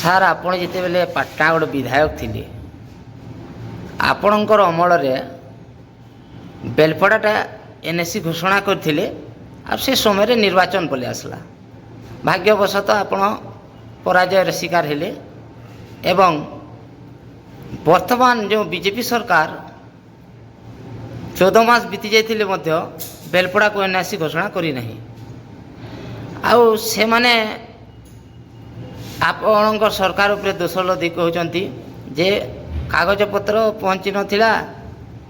Sir, ଆପଣ ଯେତେବେଳେ ପାଟଣାଗଡ଼ ବିଧାୟକ ଥିଲେ, ଆପଣଙ୍କର ଅମଳରେ ବେଲପଡ଼ାଟା ଏନ୍ଏସି ଘୋଷଣା କରିଥିଲେ। ଆଉ ସେ ସମୟରେ ନିର୍ବାଚନ ପଳେଇ ଆସିଲା। ଭାଗ୍ୟବଶତଃ ଆପଣ ପରାଜୟର ଶିକାର ହେଲେ ଏବଂ ବର୍ତ୍ତମାନ ଯେଉଁ ବିଜେପି ସରକାର, 14 ମାସ ବିତି ଯାଇଥିଲେ ମଧ୍ୟ ବେଲପଡ଼ାକୁ ଏନ୍ଏସି ଘୋଷଣା କରିନାହିଁ। ଆଉ ସେମାନେ ଆପଣଙ୍କ ସରକାର ଉପରେ ଦୋଷ ଲଦି କହୁଛନ୍ତି ଯେ କାଗଜପତ୍ର ପହଞ୍ଚି ନଥିଲା,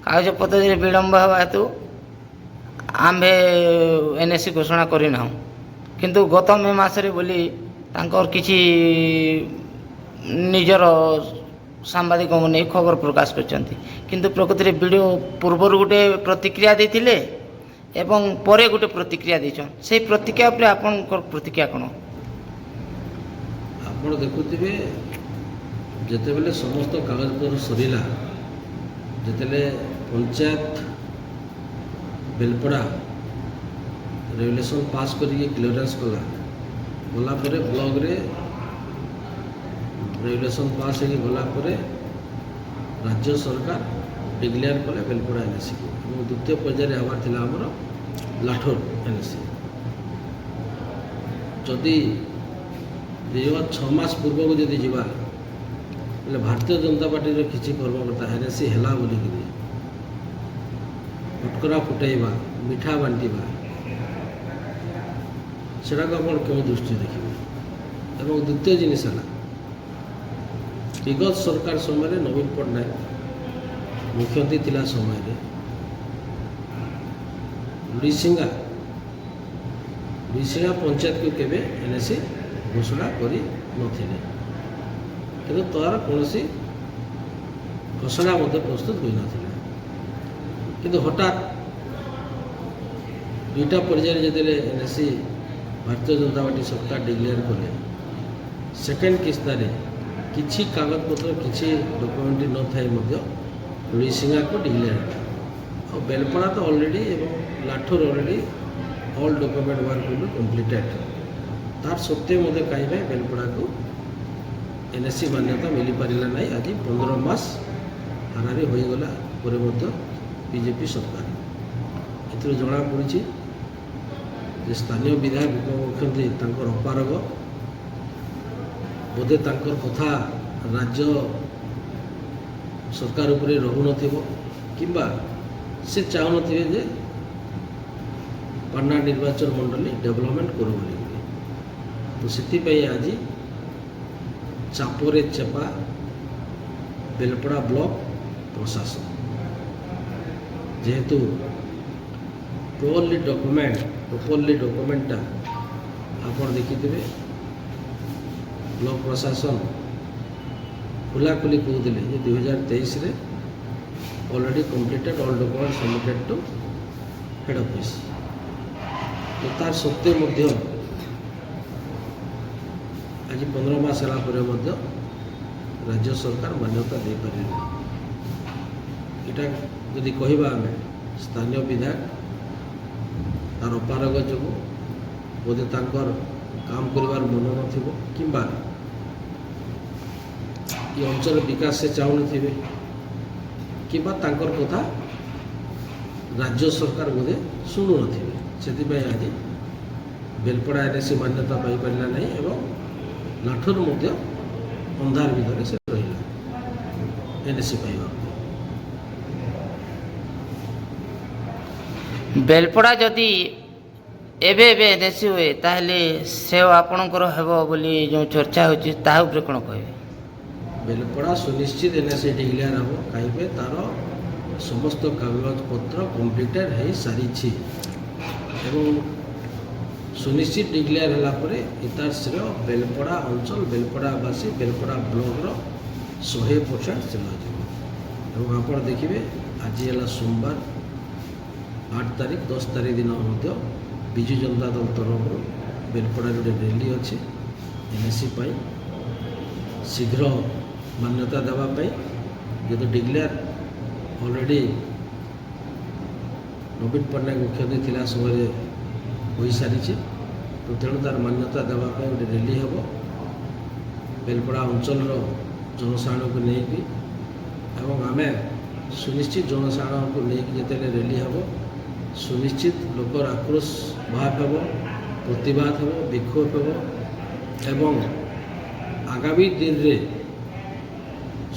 କାଗଜପତ୍ରରେ ବିଳମ୍ବ ହେବା ହେତୁ ଆମ୍ଭେ ଏନ୍ଏସି ଘୋଷଣା କରିନାହୁଁ। କିନ୍ତୁ ଗତ ମେ ମାସରେ ବୋଲି ତାଙ୍କର କିଛି ନିଜର ସାମ୍ବାଦିକଙ୍କୁ ନେଇ ଖବର ପ୍ରକାଶ କରିଛନ୍ତି। କିନ୍ତୁ ପ୍ରକୃତିରେ ବିଡ଼ିଓ ପୂର୍ବରୁ ଗୋଟେ ପ୍ରତିକ୍ରିୟା ଦେଇଥିଲେ ଏବଂ ପରେ ଗୋଟେ ପ୍ରତିକ୍ରିୟା ଦେଇଛନ୍। ସେଇ ପ୍ରତିକ୍ରିୟା ଉପରେ ଆପଣଙ୍କର ପ୍ରତିକ୍ରିୟା କ'ଣ? ଆପଣ ଦେଖୁଥିବେ, ଯେତେବେଳେ ସମସ୍ତ କାଗଜପତ୍ର ସରିଲା, ଯେତେବେଳେ ପଞ୍ଚାୟତ ବେଲପଡ଼ା ରେଗୁଲେସନ୍ ପାସ୍ କରିକି କ୍ଲିୟରାନ୍ସ କଲା, ଗଲା ପରେ ବ୍ଲକରେ ରେଗୁଲେସନ୍ ପାସ୍ ହେଇକି ଗଲା ପରେ ରାଜ୍ୟ ସରକାର ଡିକ୍ଲେୟାର କଲେ ବେଲପଡ଼ା ଏନ୍ଏସିକୁ ଏବଂ ଦ୍ୱିତୀୟ ପର୍ଯ୍ୟାୟରେ ହେବାର ଥିଲା ଆମର ଲାଠୋର ଏନ୍ଏସି। ଯଦି 6 ମାସ ପୂର୍ବକୁ ଯଦି ଯିବା ହେଲେ, ଭାରତୀୟ ଜନତା ପାର୍ଟିର କିଛି କର୍ମକର୍ତ୍ତା ଏନ୍ଏସି ହେଲା ବୋଲିକିରି ଫଟକରା ଫୁଟାଇବା, ମିଠା ବାଣ୍ଟିବା, ସେଟାକୁ ଆପଣ କେଉଁ ଦୃଷ୍ଟିରେ ଦେଖିବେ? ଏବଂ ଦ୍ୱିତୀୟ ଜିନିଷ ହେଲା, ବିଗତ ସରକାର ସମୟରେ, ନବୀନ ପଟ୍ଟନାୟକ ମୁଖ୍ୟମନ୍ତ୍ରୀ ଥିଲା ସମୟରେ ଲୁଇସିଙ୍ଗା ପଞ୍ଚାୟତକୁ କେବେ ଏନ୍ଏସି ଘୋଷଣା କରିନଥିଲେ। କିନ୍ତୁ ତା'ର କୌଣସି ଘୋଷଣା ମଧ୍ୟ ପ୍ରସ୍ତୁତ ହୋଇନଥିଲା। କିନ୍ତୁ ହଠାତ୍ ଦୁଇଟା ପର୍ଯ୍ୟାୟରେ ଯେତେବେଳେ ଏନ୍ଏସି ଭାରତୀୟ ଜନତା ପାର୍ଟି ସରକାର ଡିକ୍ଲେୟାର କଲେ, ସେକେଣ୍ଡ କିସ୍ତାରେ କିଛି କାଗଜପତ୍ର, କିଛି ଡକୁମେଣ୍ଟ ନଥାଇ ମଧ୍ୟ ଲୁଇସିଙ୍ଗାକୁ ଡିକ୍ଲେୟାର ହେଲା। ଆଉ ବେଲପଡ଼ା ତ ଅଲରେଡ଼ି ଏବଂ Lathor already all document work will be completed। ତାର ସତ୍ତ୍ୱେ ମଧ୍ୟ କାହିଁ ପାଇଁ ବେଲପଡ଼ାକୁ ଏନ୍ଏସି ମାନ୍ୟତା ମିଳିପାରିଲା ନାହିଁ? ଆଜି 15 ମାସ ହାରାହାରି ହୋଇଗଲା ପରେ ମଧ୍ୟ ବିଜେପି ସରକାର। ଏଥିରୁ ଜଣାପଡ଼ିଛି ଯେ ସ୍ଥାନୀୟ ବିଧାୟକ, ଉପମୁଖ୍ୟମନ୍ତ୍ରୀ ତାଙ୍କର ଅପାରଗ। ବୋଧେ ତାଙ୍କର କଥା ରାଜ୍ୟ ସରକାର ଉପରେ ରହୁନଥିବ କିମ୍ବା ସେ ଚାହୁଁନଥିବେ ଯେ ପାଟଣା ନିର୍ବାଚନ ମଣ୍ଡଳୀ ଡେଭଲପମେଣ୍ଟ କରୁ ବୋଲିକିରି। ତ ସେଥିପାଇଁ ଆଜି ଚାପରେ ଚେପା ବେଲପଡ଼ା ବ୍ଲକ ପ୍ରଶାସନ। ଯେହେତୁ ପ୍ରପରଲି ଡକୁମେଣ୍ଟଟା ଆପଣ ଦେଖିଥିବେ, ବ୍ଲକ ପ୍ରଶାସନ ଖୋଲାଖୋଲି କହୁଥିଲେ ଯେ 2023ରେ already completed, all document submitted to head office। ତ ତାର ସତ୍ତ୍ୱେ ମଧ୍ୟ ଆଜି 15 ମାସ ହେଲା ପରେ ମଧ୍ୟ ରାଜ୍ୟ ସରକାର ମାନ୍ୟତା ଦେଇପାରିଲେ। ଏଇଟା ଯଦି କହିବା ଆମେ, ସ୍ଥାନୀୟ ବିଧାୟକ ତାର ଅପାରଗ ଯୋଗୁଁ ବୋଧେ ତାଙ୍କର କାମ କରିବାର ମନ ନଥିବ କିମ୍ବା ଏ ଅଞ୍ଚଳ ବିକାଶ ସେ ଚାହୁଁନଥିବେ କିମ୍ବା ତାଙ୍କର କଥା ରାଜ୍ୟ ସରକାର ବୋଧେ ଶୁଣୁନଥିବେ। ସେଥିପାଇଁ ଆଜି ବେଲପଡ଼ା ଏନ୍ଏସି ମାନ୍ୟତା ପାଇପାରିଲା ନାହିଁ ଏବଂ ଲାଠୋର ମଧ୍ୟ ଅନ୍ଧାର ଭିତରେ ସେ ରହିଲା ଏନ୍ଏସି ପାଇବା ପାଇଁ। ବେଲପଡ଼ା ଯଦି ଏବେ ଏବେ ଏନ୍ଏସି ହୁଏ, ତାହେଲେ ଶ୍ରେୟ ଆପଣଙ୍କର ହେବ ବୋଲି ଯେଉଁ ଚର୍ଚ୍ଚା ହେଉଛି, ତାହା ଉପରେ କ'ଣ କହିବେ? ବେଲପଡ଼ା ସୁନିଶ୍ଚିତ ଏନ୍ଏସି ଡିକ୍ଲେୟାର ହେବ। କାହିଁକି? ତାର ସମସ୍ତ କାଗଜପତ୍ର କମ୍ପ୍ଲିଟେଡ଼ ହେଇସାରିଛି ଏବଂ ସୁନିଶ୍ଚିତ ଡିକ୍ଲେୟାର ହେଲା ପରେ ତାର ଶ୍ରେୟ ବେଲପଡ଼ା ଅଞ୍ଚଳ, ବେଲପଡ଼ାବାସୀ, ବେଲପଡ଼ା ବ୍ଲକର 100% ଶ୍ରେୟ ଯିବ। ଏବଂ ଆପଣ ଦେଖିବେ, ଆଜି ହେଲା ସୋମବାର 8 ତାରିଖ, 10 ତାରିଖ ଦିନ ମଧ୍ୟ ବିଜୁ ଜନତା ଦଳ ତରଫରୁ ବେଲପଡ଼ାରେ ଗୋଟେ ର୍ୟାଲି ଅଛି ଏନ୍ଏସି ପାଇଁ, ଶୀଘ୍ର ମାନ୍ୟତା ଦେବା ପାଇଁ। ଯେହେତୁ ଡିକ୍ଲେୟାର ଅଲରେଡ଼ି ନବୀନ ପଟ୍ଟନାୟକ ମୁଖ୍ୟମନ୍ତ୍ରୀ ଥିଲା ସମୟରେ ହୋଇସାରିଛି, ତ ତେଣୁ ତାର ମାନ୍ୟତା ଦେବା ପାଇଁ ଗୋଟେ ର୍ୟାଲି ହେବ। ବେଲପଡ଼ା ଅଞ୍ଚଳର ଜନସାଧାରଣଙ୍କୁ ନେଇକି। ଏବଂ ଆମେ ସୁନିଶ୍ଚିତ ଜନସାଧାରଣଙ୍କୁ ନେଇକି ଯେତେବେଳେ ର୍ୟାଲି ହେବ, ସୁନିଶ୍ଚିତ ଲୋକର ଆକ୍ରୋଶ ଭାବ ହେବ, ପ୍ରତିବାଦ ହେବ, ବିକ୍ଷୋଭ ହେବ ଏବଂ ଆଗାମୀ ଦିନରେ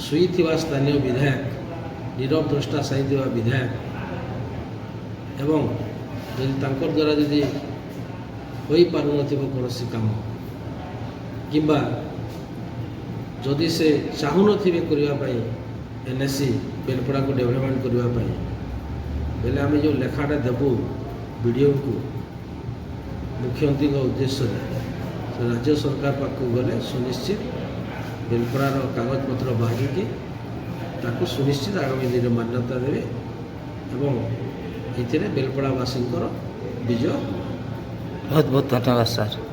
ଶୋଇଥିବା ସ୍ଥାନୀୟ ବିଧାୟକ, ନୀରବ ଦ୍ରଷ୍ଟା ସାଜିଥିବା ବିଧାୟକ ଏବଂ ଯଦି ତାଙ୍କର ଦ୍ୱାରା ଯଦି ହୋଇପାରୁନଥିବ କୌଣସି କାମ କିମ୍ବା ଯଦି ସେ ଚାହୁଁନଥିବେ କରିବା ପାଇଁ ଏନ୍ଏସି, ବେଲପଡ଼ାକୁ ଡେଭଲପମେଣ୍ଟ କରିବା ପାଇଁ ବେଲେ, ଆମେ ଯେଉଁ ଲେଖାଟା ଦେବୁ ବିଡ଼ିଓଙ୍କୁ, ମୁଖ୍ୟମନ୍ତ୍ରୀଙ୍କ ଉଦ୍ଦେଶ୍ୟରେ, ସେ ରାଜ୍ୟ ସରକାର ପାଖକୁ ଗଲେ ସୁନିଶ୍ଚିତ ବେଲପଡ଼ାର କାଗଜପତ୍ର ବାହାରିକି ତାକୁ ସୁନିଶ୍ଚିତ ଆଗାମୀ ଦିନରେ ମାନ୍ୟତା ଦେବେ ଏବଂ ଏଥିରେ ବେଲପଡ଼ାବାସୀଙ୍କର ବିଜୟ ହେବ। ବହୁତ ବହୁତ ଧନ୍ୟବାଦ ସାର୍।